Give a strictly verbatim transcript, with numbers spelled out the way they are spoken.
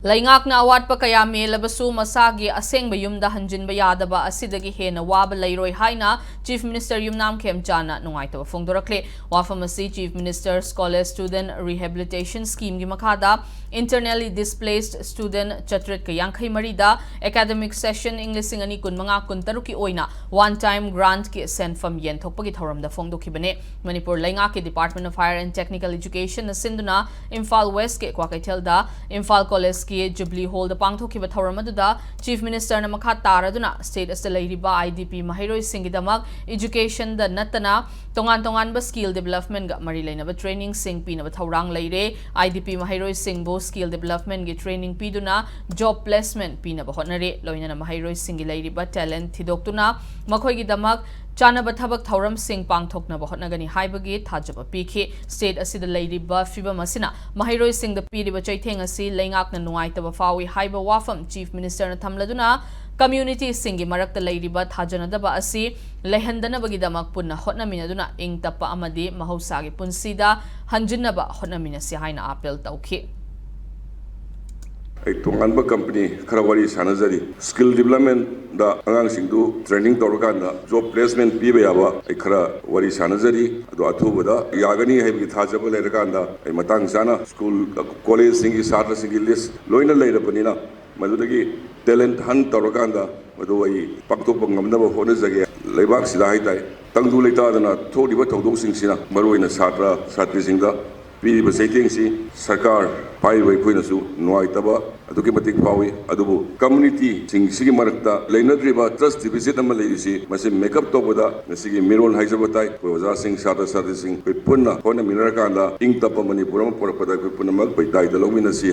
ꯂꯩꯉꯥꯛꯅ ꯑꯋꯥꯠꯄ ꯀꯌꯥ ꯃꯦꯜꯂꯕꯁꯨ ꯃꯁꯥꯒꯤ ꯑꯁꯦꯡꯕ ꯌꯨꯝꯗ ꯍꯟꯖꯤꯟꯕ ꯌꯥꯗꯕ ꯑꯁꯤꯗꯒꯤ ꯍꯦꯟꯅ ꯋꯥꯕ ꯂꯩꯔꯣꯏ ꯍꯥꯏꯅ Chief Minister ꯌꯨꯝꯅꯥꯝ ꯈꯦꯝꯆꯥꯟꯅ ꯅꯨꯡꯉꯥꯏꯇꯕ ꯐꯣꯡꯗꯣꯔꯛꯂꯦ꯫ ꯋꯥꯐꯝ ꯑꯁꯤ Chief Minister's College Student Rehabilitation Schemeꯒꯤ ꯃꯈꯥꯗ internally displaced student ꯆꯥꯇ꯭ꯔꯦꯠꯀ ꯌꯥꯡꯈꯩ ꯃꯔꯤꯗ academic session ꯏꯪ ꯂꯤꯁꯤꯡ ꯑꯅꯤ ꯀꯨꯟꯃꯉꯥ ꯀꯨꯟꯇꯔꯨꯛꯀꯤ ꯑꯣꯏꯅ one time grantꯀꯤ ꯁꯦꯟꯐꯝ ꯌꯦꯟꯊꯣꯛꯄꯒꯤ ꯊꯧꯔꯝꯗ ꯐꯣꯡꯗꯣꯛꯈꯤꯕꯅꯤ꯫ ꯃꯅꯤꯄꯨꯔ ꯂꯩꯉꯥꯛꯀꯤ Department of Higher and Technical Educationꯅ ꯁꯤꯟꯗꯨꯅ ꯏꯝꯐꯥꯜ Westꯀꯤ ꯀ꯭ꯋꯥꯀꯩꯊꯦꯜꯗ ꯏꯝꯐꯥꯜ Collegeꯀꯤ Jubilee Hallꯗ ꯄꯥꯡꯊꯣꯛꯈꯤꯕ ꯊꯧꯔꯝ ꯑꯗꯨꯗ Chief Ministerꯅ ꯃꯈꯥ ꯇꯥꯔꯗꯨꯅ state ꯑꯁꯤꯗ ꯂꯩꯔꯤꯕ IDP ꯃꯍꯩꯔꯣꯏꯁꯤꯡꯒꯤꯗꯃꯛ educationꯗ ꯅꯠꯇꯅ ꯇꯣꯉꯥꯟ ꯇꯣꯉꯥꯟꯕ skill developmentꯒ ꯃꯔꯤ ꯂꯩꯅꯕ trainingꯁꯤꯡ ꯄꯤꯅꯕ ꯊꯧꯔꯥꯡ ꯂꯩꯔꯦ꯫ IDP ꯃꯍꯩꯔꯣꯏꯁꯤꯡꯕꯨ skill developmentꯒꯤ training ꯄꯤꯗꯨꯅ job placement ꯄꯤꯅꯕ ꯍꯣꯠꯅꯔꯦ꯫ ꯂꯣꯏꯅꯅ ꯃꯍꯩꯔꯣꯏꯁꯤꯡꯒꯤ ꯂꯩꯔꯤꯕ talent ꯊꯤꯗꯣꯛꯇꯨꯅ ꯃꯈꯣꯏꯒꯤꯗꯃꯛ ꯆꯥꯅꯕ ꯊꯕꯛ ꯊꯧꯔꯝꯁꯤꯡ ꯄꯥꯡꯊꯣꯛꯅꯕ ꯍꯣꯠꯅꯒꯅꯤ ꯍꯥꯏꯕꯒꯤ ꯊꯥꯖꯕ ꯄꯤꯈꯤ꯫ State ꯑꯁꯤꯗ ꯂꯩꯔꯤꯕ ꯐꯤꯕꯝ ꯑꯁꯤꯅ ꯃꯍꯩꯔꯣꯏꯁꯤꯡꯗ ꯄꯤꯔꯤꯕ ꯆꯩꯊꯦꯡ ꯑꯁꯤ ꯂꯩꯉꯥꯛꯅ ꯅꯨꯡꯉꯥꯏꯇꯕ ꯐꯥꯎꯏ ꯍꯥꯏꯕ ꯋꯥꯐꯝ Chief Ministerꯅ ꯊꯝꯂꯗꯨꯅ, communityꯁꯤꯡꯒꯤ ꯃꯔꯛꯇ ꯂꯩꯔꯤꯕ ꯊꯥꯖꯅꯗꯕ ꯑꯁꯤ ꯂꯩꯍꯟꯗꯅꯕꯒꯤꯗꯃꯛ ꯄꯨꯟꯅ ꯍꯣꯠꯅꯃꯤꯟꯅꯗꯨꯅ ꯏꯪ ꯇꯞꯄ ꯑꯃꯗꯤ ꯃꯍꯧꯁꯥꯒꯤ ꯄꯨꯟꯁꯤꯗ ꯍꯟꯖꯤꯟꯅꯕ ꯍꯣꯠꯅꯃꯤꯟꯅꯁꯤ ꯍꯥꯏꯅ appeal ꯇꯧꯈꯤ꯫ ꯑꯩ ꯇꯣꯉꯥꯟꯕ company ꯈꯔ ꯋꯥꯔꯤ ꯁꯥꯟꯅꯖꯔꯤ꯫ Skill developmentꯗ ꯑꯉꯥꯡꯁꯤꯡꯗꯨ training ꯇꯧꯔꯀꯥꯟꯗ job placement ꯄꯤꯕ ꯌꯥꯕ ꯑꯩ ꯈꯔ ꯋꯥꯔꯤ ꯁꯥꯟꯅꯖꯔꯤ꯫ ꯑꯗꯣ ꯑꯊꯨꯕꯗ ꯌꯥꯒꯅꯤ ꯍꯥꯏꯕꯒꯤ ꯊꯥꯖꯕ ꯂꯩꯔꯀꯥꯟꯗ ꯑꯩ ꯃꯇꯥꯡ ꯆꯥꯅ school, collegeꯁꯤꯡꯒꯤ ꯁꯥꯇ꯭ꯔꯁꯤꯡꯒꯤ list ꯂꯣꯏꯅ ꯂꯩꯔꯕꯅꯤꯅ ꯃꯗꯨꯗꯒꯤ talent hunt ꯇꯧꯔꯀꯥꯟꯗ ꯃꯗꯨ ꯑꯩ ꯄꯥꯡꯊꯣꯛꯄ ꯉꯝꯅꯕ ꯍꯣꯠꯅꯖꯒꯦ꯫ ꯂꯩꯕꯥꯛꯁꯤꯗ ꯍꯥꯏꯇꯥꯔꯦ, ꯇꯪꯗꯨ ꯂꯩꯇꯥꯗꯅ ꯊꯣꯛꯂꯤꯕ ꯊꯧꯗꯣꯛꯁꯤꯡꯁꯤꯅ ꯃꯔꯨꯑꯣꯏꯅ ꯁꯥꯇ꯭ꯔ ꯁꯥꯇ꯭ꯔꯤꯁꯤꯡꯗ ꯄꯤꯔꯤꯕ ꯆꯩꯊꯦꯡꯁꯤ ꯁꯔꯀꯥꯔ ꯄꯥꯏꯔꯤꯕ ꯑꯩꯈꯣꯏꯅꯁꯨ ꯅꯨꯡꯉꯥꯏꯇꯕ ꯑꯗꯨꯛꯀꯤ ꯃꯇꯤꯛ ꯐꯥꯎꯏ꯫ ꯑꯗꯨꯕꯨ communityꯁꯤꯡꯁꯤꯒꯤ ꯃꯔꯛꯇ ꯂꯩꯅꯗ꯭ꯔꯤꯕ trust deficit ꯑꯃ ꯂꯩꯔꯤꯁꯤ, ꯃꯁꯤ make up ꯇꯧꯕꯗ ꯉꯁꯤꯒꯤ ꯃꯤꯔꯣꯜ ꯍꯥꯏꯖꯕ ꯇꯥꯏ꯫ ꯑꯩꯈꯣꯏ ꯑꯣꯖꯥꯁꯤꯡ, ꯁꯥꯇ꯭ꯔ ꯁꯥꯇ꯭ꯔꯤꯁꯤꯡ ꯑꯩꯈꯣꯏ ꯄꯨꯟꯅ ꯍꯣꯠꯅꯃꯤꯟꯅꯔꯀꯥꯟꯗ ꯏꯪ ꯇꯞꯄ ꯃꯅꯤꯄꯨꯔ ꯑꯃ ꯄꯨꯔꯛꯄꯗ ꯑꯩꯈꯣꯏ ꯄꯨꯝꯅꯃꯛ ꯑꯩꯈꯣꯏ ꯗꯥꯏꯇ ꯂꯧꯃꯤꯟꯅꯁꯤ꯫